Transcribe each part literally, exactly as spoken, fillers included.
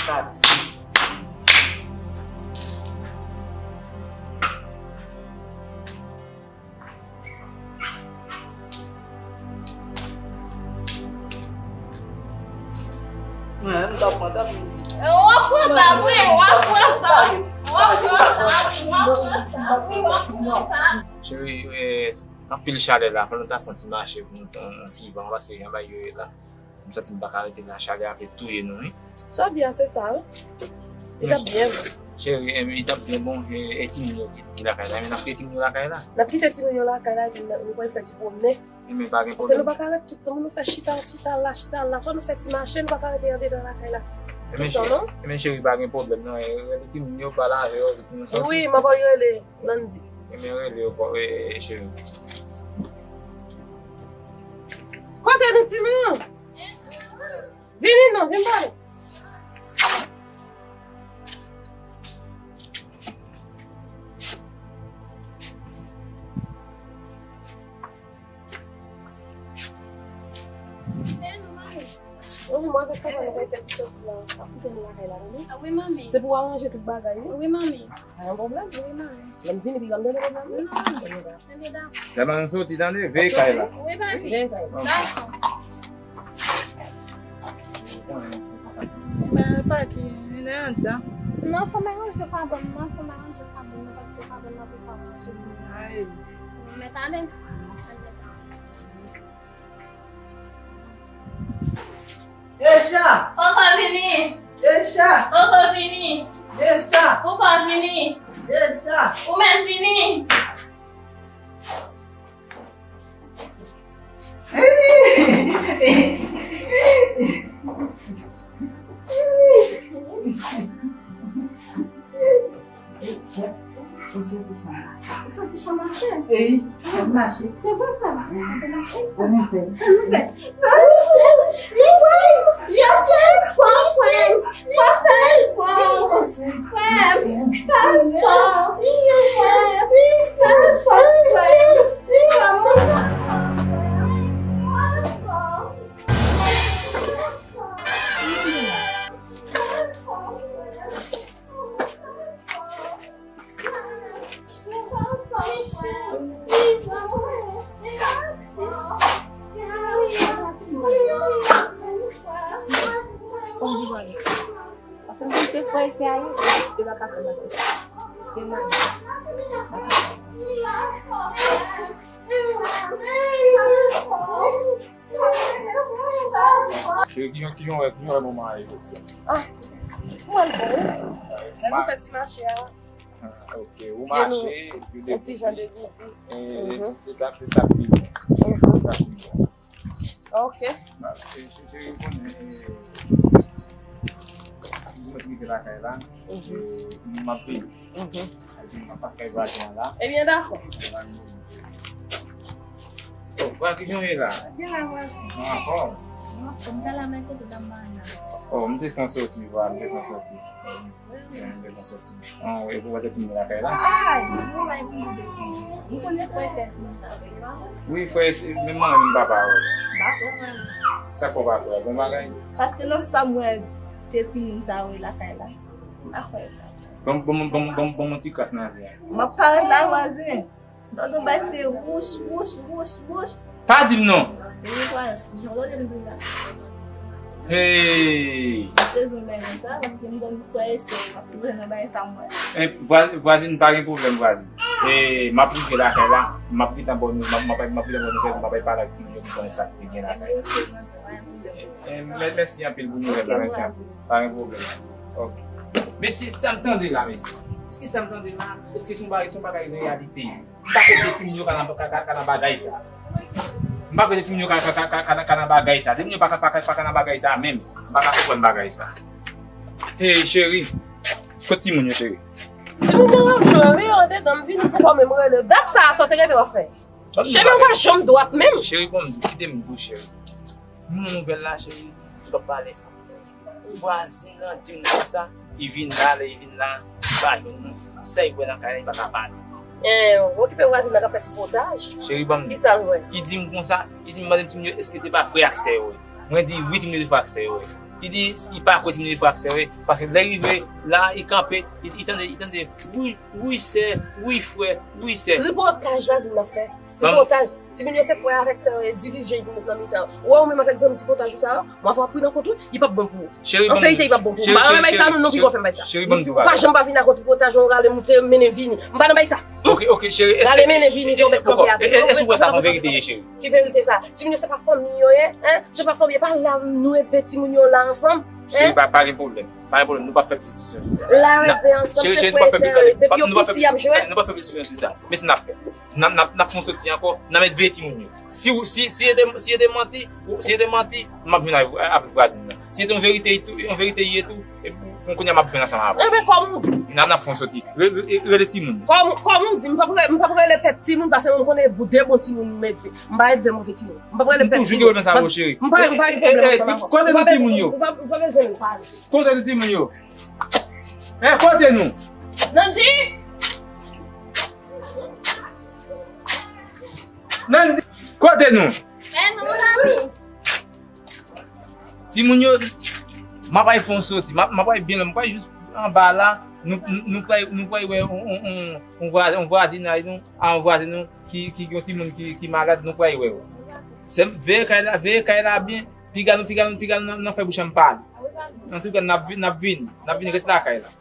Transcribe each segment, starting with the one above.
kat, sis. Mwen menm, m t ap pran tab. W ap pran tab, wi, w ap pran tab. W ap pran tab, w ap pran tab, wi, w ap pran tab. Cheri, eh, anpil chalè la, fò nou ta fè yon ti mache pou nou pran yon ti van, paske jan bagay yo ye la. M santi m pa ka rete la, chalè a vle touye nou, wi. Sa w di a, se sa, wi. Li t ap byen bon. Cheri, eh, li t ap byen bon, eh, e timoun yo ki, ki lakay la, men n ap kite timoun yo lakay la. N ap kite timoun yo lakay la, epi n, nou pral fè ti pwomnen. Ebyen, pa gen pwoblèm. Paske nou pa ka ret tout tan, nou fè chita, chita la, chita la. Fò nou fè ti mache, nou pa ka rete andedan lakay la. Tout tan, non? Ebyen, cheri, pa gen pwoblèm, non. E, rele timoun yo, pale avè yo, epi nou soti. Wi, m ap rele Landy. Ebyen, rele yo, e, e, cheri. Kote nou, timoun? Vini non, vin pale. Wi, mwen avèk papa nou kay fè ti sòs la. Ap kite nou lakay la, tande? Ah wi, manmi. Se pou w aranje tout bagay, wi. Wi, manmi. Pa gen pwoblèm. Wi, manmi. Lè m vini, pi w ap mete pwoblèm, wi. Non. Ebyen, dakò. Lè m soti, tande, veye kay la. Wi, papi. Veye kay la. Dakò. Men pa ki, li nan anndan. Non, fò m aranje kabann nan, fò m aranje kabann nan, paske kabann nan pou pa manje. Ay. Men tande. Echa! Poko vini! Echa! Poko vini! Echa! Poko vini! Echa! Ou menm vini! Ou santi chan mache? Ou santi chan mache? Ey, chan mache. Se vre sa? Ou mache sa? Ann fè. Ann fè. Ann fè. Yes, yes, yes, yes. Paske m se frè e sè a yo, yo pa ka fè bagay sa. Se mwen. Cheri, kijan, kijan w wè, kijan w wè moman an ye jodi a? Ah, mwen bon, wi. Lè nou fè ti mache a. Ah, ok, ou mache, epi yon ti jan degoudi. E, se sa, se sa k pi bon. Se sa k pi bon. Ok. Ba, e, cheri, ou konnen, e, si mwen rive lakay la, e, m ap vini. Epi m ap pase kay vwazen an la. Ebyen, dakò. Oh, vwazen, kijan w ye la? Byen la, vwazen. Ou anfòm? Mwen anfòm, m t al la, men kote dam nan la? Oh, m te san soti, vwa, m te san soti. M te san soti. Ah, e pou w pa te timoun lakay la? Ay, ou la, e pou m te timoun. Ou konnen frè e sè timoun sa yo, pa vre? Wi, frè e sè, men manman menm papa yo. M pa kwè, mwen. Sa k fè w pa kwè? Bon bagay? Paske lòt sa m wè te timoun sa yo lakay la. M pa kwè. Ban m, ban m, ban m, ban m, ban m yon ti kras nan zye a. M ap parèt la, vwazen. Tonton bay se wouch, wouch, wouch, wouch. Pa di m non. Wi, vwazen. Jan w tande m di w la. Hey! M ap bezwen bay konsa, paske m konn frè e sè, m ap toujou nan bagay sa mwen. Eh, vwa-, vwazin, pa gen pwoblèm, vwazin. Eh, m ap rive lakay la, m ap gentan ba w nou, m ap, m ap, m ap gentan ba w nouvèl, m ap al pale ak timoun yo pou konnen sa k te gen lakay la. Eh, mè-, mèsi anpil pou nouvèl la, mèsi anpil. Pa gen pwoblèm. Ok. Mesye, sa m tande la, mesye. Èske sa m tande la, èske se yon bagay, se yon bagay reyalite? M pa kwè timoun yo ka nan, ka, ka, ka nan bagay sa. M pa kwè timoun yo ka, ka, ka, ka, ka, ka nan bagay sa. Timoun yo pa ka, pa ka, pa ka nan bagay sa menm. M pa ka konprann bagay sa. Hey, cheri. Kot timoun yo, cheri? Timoun yo ap jwe, wi, yo andedan, m vini pou kò menm rele. Dat sa a, sa w te rete w ap fè? Cheri, ou pa janm dwat menm. Cheri, ban m di w, kite m di w, cheri. M nan nouvèl la, cheri. Ou p ap pale fò. Vwazin nan di m konsa, li vin la, lè li vin la, li pa jwenn nou. Sa li wè nan kay la, li pa ka pale. Eh, okipe vwazin nan k ap fè tripotaj. Cheri, ban m di. Kisa l wè? Li di m konsa, li di m, mande m timoun yo, èske se pa frè ak sè yo ye? Mwen di, wi, timoun yo se frè ak sè yo ye. Li di, li pa kwè timoun yo fè ak sè yo, paske lè rive la, li kanpe, li, li tande, li tande, wi, wi sè, wi frè, wi sè. Tripotaj vwazin nan fè. Tripotaj. Timoun yo se frè avèk sè yo, e divizyon ki met nan mitan. Ou wè ou menm avèk zanmi tripotaj ou sa yo, mwen fè w ap pri nan kont ou, li p ap bon pou ou. An verite, li p ap bon pou ou. M pa renmen bay sa, non, non, ki fè bay sa. Ou pa janm pa vin ak yon tripotaj, yon rale moute, mennen vini. M pa nan bay sa. Ok, ok, cheri. Rale mennen vini, se yon bèt kanpe avèk. Èske ou wè sa se yon verite ye, cheri? Ki verite sa? Timoun yo se pa fanmi yo ye, en? Se pa fanmi, e pa la nou elve timoun yo la ansanm. Cheri, pa, pa gen pwoblèm. Pa gen pwoblèm, nou p ap fè plis diskisyon sou sa. La yo elve ansanm, se frè e sè yo ye. Depi yo piti, y ap jwe. Nou p ap fè plis diskisyon sou sa. Men sa n ap fè. N ap, n ap, n ap fè yon soti ankò, n ap met veye timoun yo. Si, si, si se te, si se te manti, si se te manti, m ap vin avèk, avèk vwazin nan. Si se te yon verite, yon verite ye tou, e, bon, kounye a m ap jwenn ansanm avè w. Enben, kòman w di? N ap, n ap fè yon soti. Re-, re-, rele timoun. Kòman, kòman w di? M p ap re-, m p ap rele pèt timoun, paske mwen m konnen de bon timoun m elve. M pa elve move timoun. M p ap rele pèt timoun. M toujou gen pwoblèm sa avè w, cheri. M pa, m pa gen pwoblèm ansanm avè w. Kote nou timoun yo? Ou pa, ou pa bezwen pale. Kote nou timoun yo? E, kote nou? Nandy! Nandy, kote nou? E, nou, mon ami. Timoun yo, m ap al fè yon soti. M ap, m ap al byen lwen. M pral jis anba la. Nou, nou, nou pral, nou pral wè yon, yon, yon, yon vwa-, yon vwazinay nou, a yon vwazen nou ki, ki gen yon timoun ki, ki malad, nou pral wè yo. Se, veye kay la, veye kay la byen. Piga nou, piga nou, piga nou, n ap fè bouch an pale. Antouka, n ap vin, n ap vin, n ap vin ret lakay la.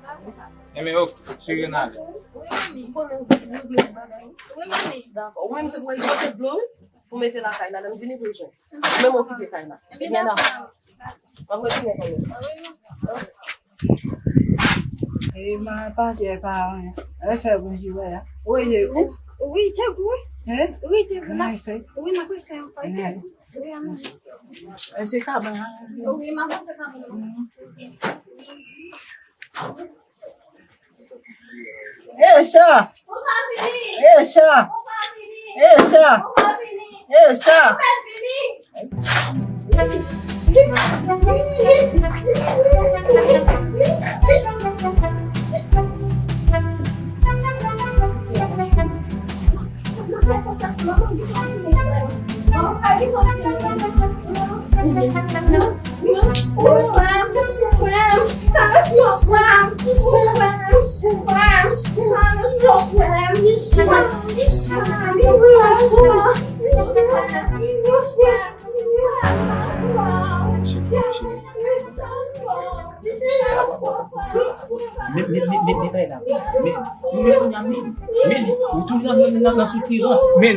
Enben, ok, cheri, ann ale. Wi, manmi. Ou konnen regle ti bagay. Wi, manmi. Dakò. Ou menm se pou al pote dlo, wi, pou mete lakay la, lè m vini pou l jwenn. Ou menm okipe kay la. Ebyen, dakò. M ap retounen kanmenm. Wi, manmi. E, manman pa di pa anyen. E fè bon jwe a. Wi, e gou. Wi, te gou, wi. Hein? Wi, te gou. Wi, n ap fè. Wi, n ap fè yon fay. Te gou. Wi, manmi. E se kabann an. Wi, manman, se kabann an. Esa! Esa! Esa! Esa! Men, men, men, men, men, bay la. Men, men, men, men, ou tounen nan, nan, nan, nan soutirans. Men.